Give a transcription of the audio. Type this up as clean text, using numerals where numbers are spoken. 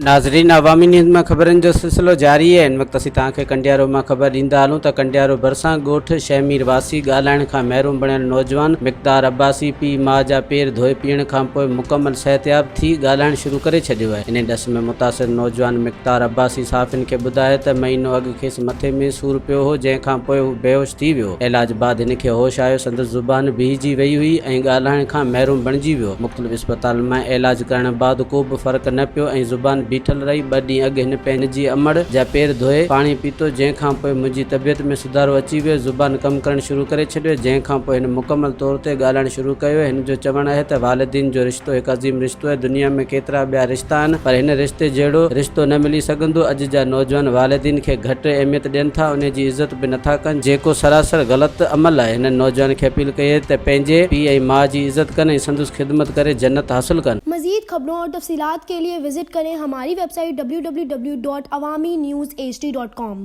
ناظرين عوامي نيوز مان خبرن جو سلسلو جاري آهي هن وقت اسين توهان کي ڪنڊيارو مان خبر ڏيندا هلون ته ڪنڊيارو ڀرسان ڳوٺ شهمير واسي ڳالهائڻ کان محروم بڻيل نوجوان مقدار عباسي پيء ماء جا پير ڌوئي پيئڻ کانپوء مڪمل صحتياب ٿي ڳالهائڻ شروع ڪري ڇڏيو آهي انهي ڏس ۾ متاثر نوجوان مقدار عباسي صحافين کي ٻڌايو ته مهينو اڳ کيس مٿي ۾ سور پيو هو جنهن کانپوء هو بيهوش ٿي ويو علاج بعد هن کي هوش آيو سندس زبان بيهجي وئي هئي ۽ ڳالهائڻ کان محروم بڻجي ويو مختلف اسپتالن مان علاج ڪرائڻ بعد ڪو به فرق نه پيو ۽ زبان بيٺل رهي، ٻه ڏينهن اڳ هن پنهنجي امڙ جا پير ڌوئي پاڻي پيتو جنهن کان پوء منهنجي طبيعت ۾ سڌارو اچي ويو، زبان ڪم ڪرڻ شروع ڪري ڇڏيو جنهن کان پوء هن مڪمل طور تي ڳالهائڻ شروع ڪيو، هن جو چوڻ آهي ته والدين جو رشتو هڪ عظيم رشتو آهي، دنيا ۾ ڪيترا ٻيا رشتا آهن پر هن رشتي جهڙو رشتو نه ملي سگهندو، اڄ جا نوجوان والدين کي گهٽ اهميت ڏين ٿا انهي جي عزت به نٿا ڪن جيڪو سراسر غلط عمل آهي هنن نوجوان کي اپيل ڪئي ته پنهنجي پيء ۽ ماء جي عزت ڪن ۽ سندس خدمت ڪري جنت حاصل ڪن. مزيد خبرون اور تفصيلات کے لئے وزٽ ڪرين ھماري web site www.awamiNewsHD.com.